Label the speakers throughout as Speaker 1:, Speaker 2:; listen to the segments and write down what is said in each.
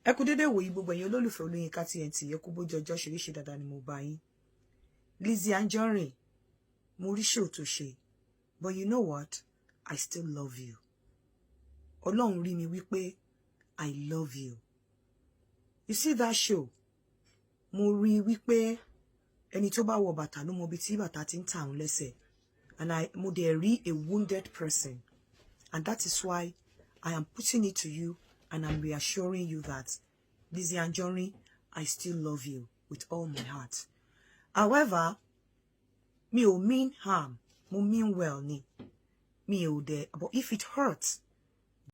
Speaker 1: Ẹ kú dédé wòyí, gbogbo ẹ̀yin olólùfẹ́ Olóyinka TNT. Ẹ kú bójú ọjọ́ ṣeréṣe. Dáadáa ni mo bá yín. Lizzy Anjorin, mo rí show tó ṣe, but you know what? I still love you. Ọlọ́run rí mi wípé I love you. You see that show, mo rí wípé ẹni tó bá wọ bàtà ló mọ ibi tí bàtà ti ń ta òun lẹ́sẹ̀, and I mo dẹ̀ rí a wounded person, and that is why I am putting it to you and I'm reassuring you that, Lizzy Anjorin, I still love you with all my heart. However, mi ò mean harm, mo mean well ni. Mi ò dẹ̀, but if it hurts,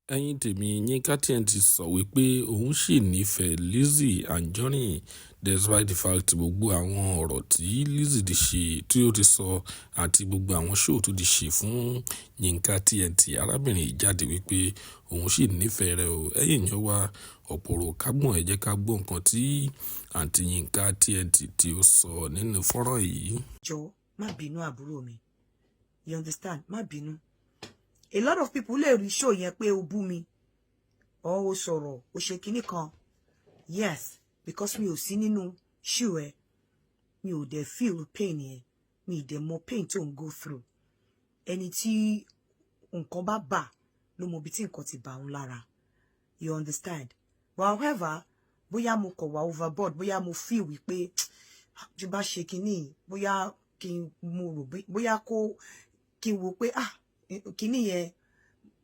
Speaker 2: Ẹ̀yin tèmi, Yinka TNT sọ wípé òun ṣì nífẹ̀ẹ́ Lizzy Anjorin despite the fact gbogbo àwọn ọ̀rọ̀ tí Lizzy ti ṣe, tí ó ti sọ, àti gbogbo àwọn show tó ti ṣe fún Yinka TNT. Arábìnrin yìí jáde wípé òun ṣì nífẹ̀ẹ́ rẹ̀ o. Ẹ̀yin èèyàn wa, ọ̀pọ̀ ọ̀rọ̀ kágbọ̀n, ẹ jẹ́ ká gbọ́ nǹkan tí àǹtí Yinka TNT tí ó sọ nínú fọ́nrán yìí.
Speaker 1: Jọ̀ọ́, má bínú, àbúrò mi. You understand? Má bínú. A lot of people lè rí show yẹn pé o bú mi or o sọ̀rọ̀, o ṣe kinní kan. Yes, because mi ò sí nínú shoe ẹ, mi ò dẹ̀ feel pain yẹn, mi ì dẹ̀ mọ pain tó ń go through. Ẹni tí nǹkan bá bà ló mọ ibi tí nǹkan ti bà ń lára, you understand? But however, bóyá mo kọ̀ wá overboard, bóyá mo feel wípé tí bá ṣe kinní, bóyá kí n mo rò, bóyá kó kí n wo pé, ah, kinní yẹn,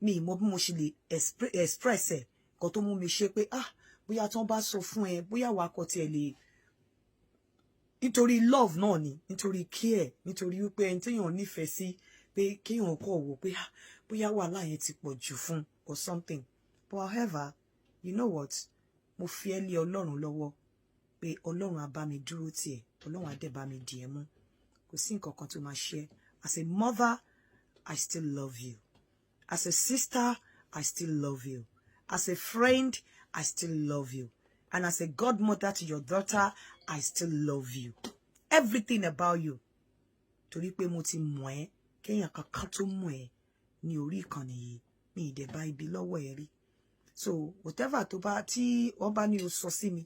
Speaker 1: mi ì mọ bí mo ṣe lè express ẹ̀. Nǹkan tó mú mi ṣe pé, ah, bóyá tí wọ́n bá sọ fún ẹ, bóyá wàá kọ tiẹ̀ lè nítorí love náà ni, nítorí care, nítorí wípé ẹni téèyàn nífẹ̀ẹ́ sí, pé kéèyàn kọ̀ wò pé, ah, bóyá wàhálà yẹn ti pọ̀ jù fún or something. But however, you know what? Mo fi ẹ́ lé Ọlọ́run lọ́wọ́ pé Ọlọ́run á bá mi dúró tiẹ̀, Ọlọ́run á dẹ̀ bá mi dì ẹ́ mú. Kò sí nǹkan kan tó máa ṣe. As a mother, I still love you. As a sister, I still love you. As a friend, I still love you. And as a godmother to your daughter, I still love you. Everything about you, torí pé mo ti mọ̀ ẹ́ kéèyàn kankan tó mọ̀ ẹ́ ní orí ìkànnì yìí, mi ì dẹ̀ bá ibi lọ́wọ́ ẹ rí. So whatever tó bá tí wọ́n bá ní o sọ sí mi,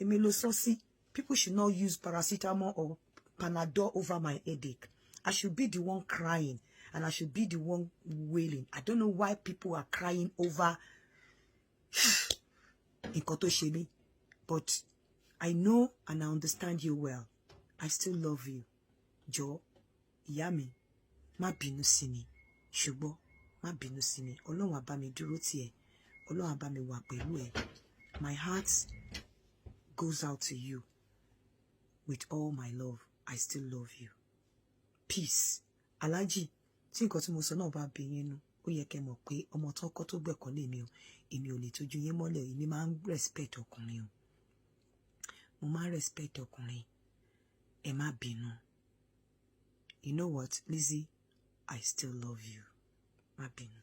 Speaker 1: èmi ló sọ sí. People should not use paracetamol or Panadol over my headache. I should be the one crying and I should be the one wailing. I don't know why people are crying over nǹkan tó ṣe mí, but I know and I understand you well. I still love you. Jọ̀ọ́, ìyá mi, má bínú sí mi, ṣùgbọ́n má bínú sí mi. Ọlọ́run á bá mi dúró tì ẹ́, Ọlọ́run á bá mi wà pẹ̀lú ẹ. My heart goes out to you with all my love. I still love you. Peace. Alhaji, tí nǹkan tí mo sọ náà bá bí yín nú, ó yẹ kẹ́ mọ̀ pé ọmọ tó kọ́ tó gbẹ̀kọ́ lèmi o. Èmi ò lè tójú yín mọ́lẹ̀. Èmi máa ń respect ọkùnrin o, mo máa ń respect ọkùnrin. Ẹ má bínú. You know what, Lizzy? I still love you. Má bínú.